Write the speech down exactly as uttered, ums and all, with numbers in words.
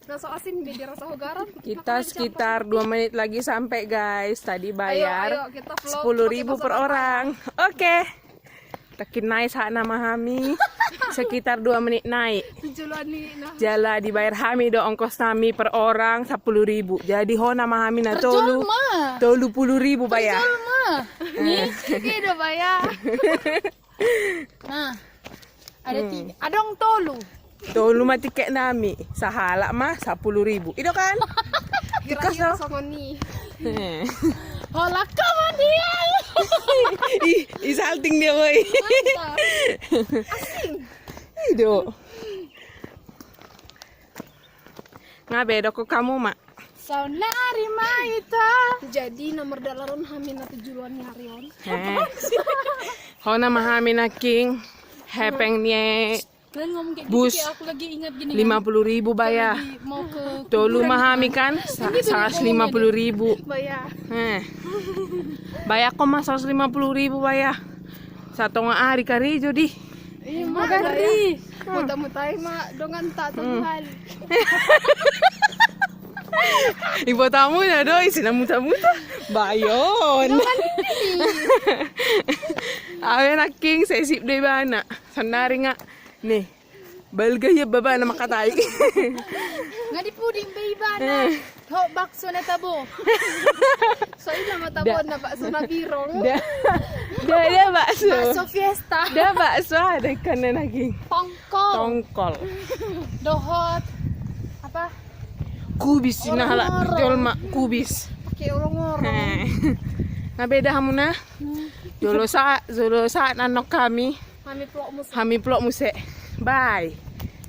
Rasa asin, beda rasa ho garam. Kita sekitar dua menit lagi sampai, guys. Tadi bayar sepuluh ribu per orang. Oke. Takin nai sahat nama hami. Sekitar dua menit nai. Jala dibayar hami do ongkos nami per orang sepuluh ribu. Jadi ho nama hami na tolu, tolu puluh ribu bayar. Nih, ini do bayar. Nah, ada tiga, adong tolu. Tolu ma tiket nami, sahalak ma sepuluh ribu. Ido kan? Kira-kira songon i. Hola kamu dia. Ih, ih, salting dia, boy. Asing. Ido. Nga be, dokkon hamu ma. Saonnari ma ita. Jadi nomor dalan on hami na tu juluan ni ari on. Ho nama hami nangkin hepeng ni bus. Lima puluh ribu bayar. Tolu ma hami kan, seratus lima puluh ribu. Bayar. Bayar ho ma seratus lima puluh ribu bayar. Satonga ari karejo di. Ima gari. Muta-mutai ma dongan ta tolu hali. Iboto hamu na do isi na muta-muta. Bayon. Awe nangkin sesip do ibana. Saonnari nga. Nih. Balga ia babana makatai. Nga di puding be ibana. Ho bakso na tabo. So ina ma tabo na bakso na birong. Da, da bakso. Bakso fiesta. Da bakso ada ikan na lagi. Tongkol. Tongkol. Dohot. Apa? Kubis na halak jolma kubis. Pake orang-orang. Nga be da hamu na. Jolo sa, jolo sa nanok hami. Hami plok muse. Bye.